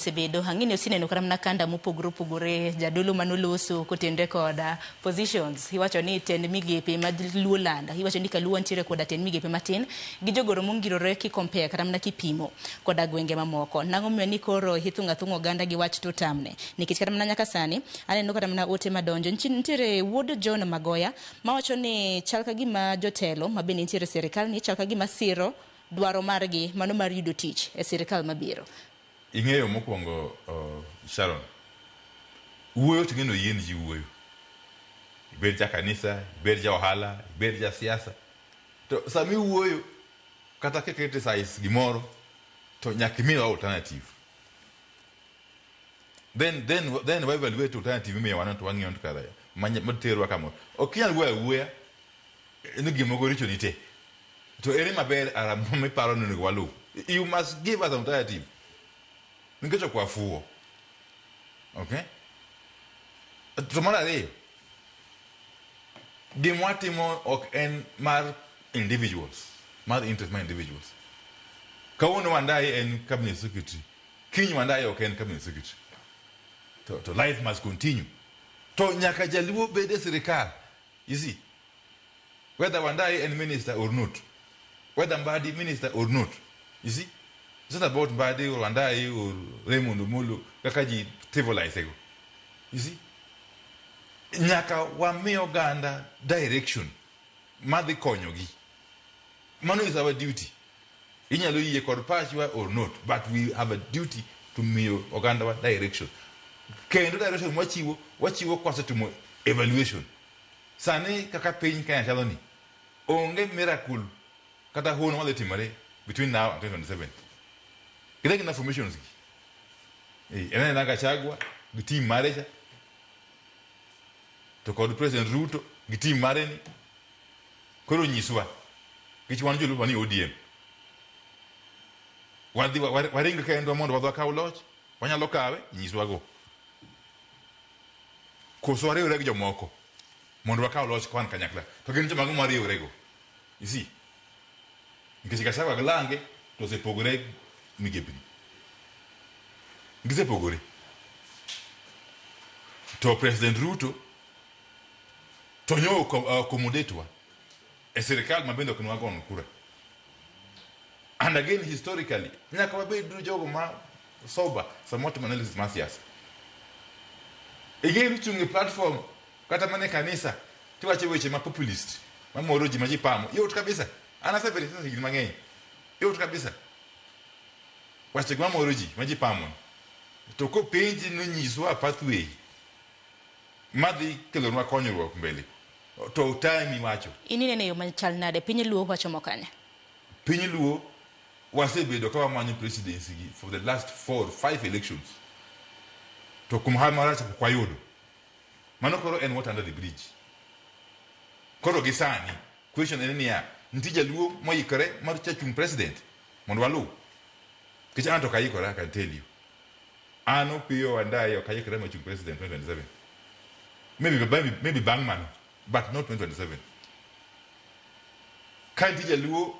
Osebedo ang'e ni oseneno kata mana kanda mopogore opogore, jadolo manoloso kotenre koda positions. Iwacho ni tend migepe ma Luo land, iwacho ni kaluo nitiere koda tend migepe matin gi jogoro mongirore ki compare kata mana kipimo koda gwenge mamoko. Nang'o momiyo ni koro ithung'o athung'a oganda gi wach to tamne? Nikech kata mana nyaka sani aneno kata mana ote madonjo. Nitiere wuod John Magoya mawacho ni chal ka gima jotelo mabende nitiere e sirikal ni chal ka gima siro dwaro margi mano mar yudo tich e sirikal mabiro. Ing'eyo mokwongo Sharon, wuoyo to ing'e ni oyien ji wuoyo. Ibed ja kanisa, ibed ja ohala, ibed ja siasa. To sama iwuoyo kata ki criticize gimoro to nyaka imiwa alternative. Then wa evaluate alternative imiyowa no to wang'iyo ni to kare materwa kamoro. Ok inyal wuoyo awuoya ni gimoko richo nitie. To ere maber ara miparo ni onego waluw? You must give us an alternative. Nikech ok wafuwo. Okay? To mar ariyo, gima watimo ok en mar individuals, mar interest mar individuals. Kawuono Wandayi en cabinet secretary, kiny Wandayi ok en cabinet secretary. To life must continue. To nyaka jaluo bed e sirikal. You see, whether Wandayi en minister or not, whether Mbadi minister or not, you see, it's not about Mbadi or Wandayi or Raymond Omolo kaka ji trivialize go. You see, nyaka wami oganda direction madhi konyogi. Mano is our duty. Inyalo yie kod pachwa or not, but we have a duty to miyo oganda wa direction. Kendo direction mwachiwo, wachiwo kwasetimo evaluation. Sani kaka piny Kenya chalo ni, onge miracle kata hono madhi timore between now and 2027. Gin agina formations gi. En anena Gachagua gi team mare cha, to kod President Ruto gi team mare ni. Koro nyiswa, nikech wan jolupo ni ODM. Wadhi waring kendwa mondo wadhi wakaw loch, wanyalo kawe, nyiswa go. Koso wariwre gi jomoko mondo wakaw loch kwan kanyakla. To gin jomage mwariwre go? You see? Nikech Gachagua gi Lange to osepogore migepni. Gisepogore. To President Ruto to nyo accommodate wa e sirikal ma bende ok nwagono kura. And again historically, nyaka wabed jogo ma sober sama watimo analysis mar siasa. Ing'eyo ni chung' e platform kata mana e kanisa tiwacho weche ma populist mamoro ji ma ji pamo yot kabisa. An asebedo e siasa higni mang'eny. Yot kabisa. Wacho gima moro ji ma ji pamo. To kopenji ni nyiswa pathway madhi kelonwa konyruok mbele to otami wacho. In inene yo machal nade? Piny Luo wachomo kanye? Piny Luo wasebedo ka wamanyo presidency gi for the last 4 or 5 elections. To kuom hawi marach ok wayudo. Mano koro en water under the bridge. Koro gi sani, question en niya, nitie jaluo moikore mar chung president mondo waluw? Nikech an to ok aikora, I can tell you. An Opiyo Wandayi ok aikora mar chung president 2027. Maybe bang' mano, but not 2027. Ka nitie jaluo